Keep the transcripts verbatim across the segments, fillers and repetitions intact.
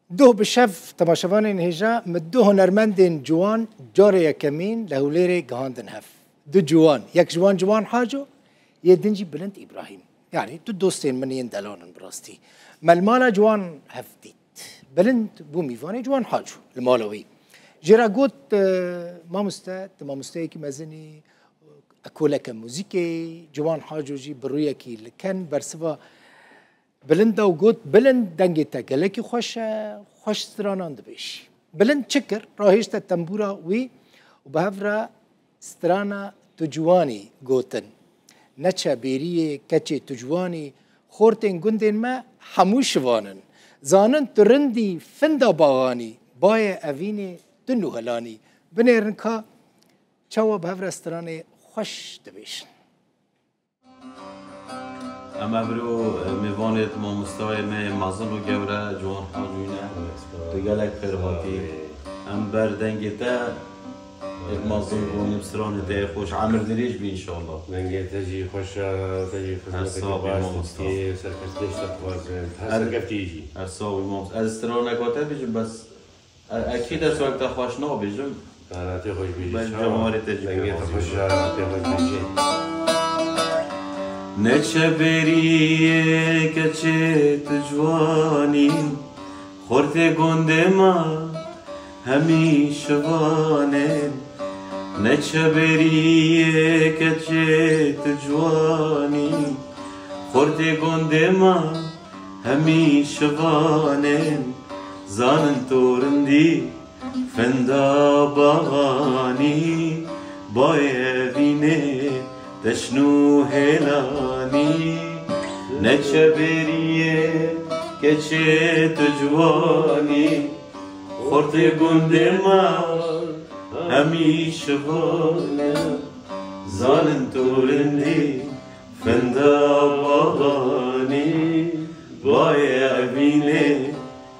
Doh bi şev temaşevanên hêja, min du hunermendên ciwan carê yekemîn li Hewlêrê gihandin hev. Du ciwan, yek ji wan Ciwan Haco, yê din jî Bilind Îbrahîm. Yanî du dostên min yên delal in bi rastî. Me li mala Ciwan hev dît. Bilind bû mîvanê Ciwan Haco li mala wî. Jê re got, e, mamoste, tu mamosteyekî mezin î, ekoleke muzîkê, Ciwan Haco jî bi rûyekî li ken bersiva Bilind da û got, Bilind, dengê te gelekî xweş e, xweş stranan dibêjî. Bilind çi kir? Rahêşte tembûra wî û bi hev re strana Tu Ciwanî gotin. Neçe bêriyê keçê tu ciwanî, xortên gundên me hemû şivan in. Zanin tu rindî finda baxanî, bayê evînê tu nûhelanî. Binêrin ka çawa bi hev re stranê xweş dibêjin. Em evro, e, mêvanê mamostayê me yê mezin û gewre Ciwan Hacû ne. Tu gelek xêr hatî. Em ber dengê te, êk mezin bûn, em stranê te yê xweş. Emir dirêj bî înşallah. Dengê te jî xweş e, te jî xizmeteke baş dikî, serkeftinê ji te dixwazin. Her serkeftî jî. Her sax bî mamoste. Ez straneka te bêjim bes. E, ekîd ez wek te xweş nabêjim. Te xweş bêjî. Ben çawa? Cemarê te jî pê xweş e, te xweş bêjî. Neçe bêriyê keçê tu ciwanî, xortê gondê me hemî şivanên. Neçe bêriyê keçê tu ciwanî, xortê gondê me hemî şivanên, zanin tu rindî finda baxanî, bayê evînê teşn û hêlanî. Neçe bêriyê keçê tu ciwanî, xortê gundê me hemî şivanên, zanin tu rindî finda baxanî, bayê evînê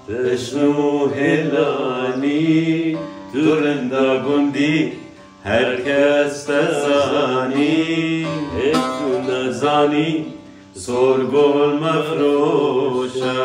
teşn û hêlanî. Tu rinda gundî her kes te zanî. Ê tu nezanî, sor gol mefroşe.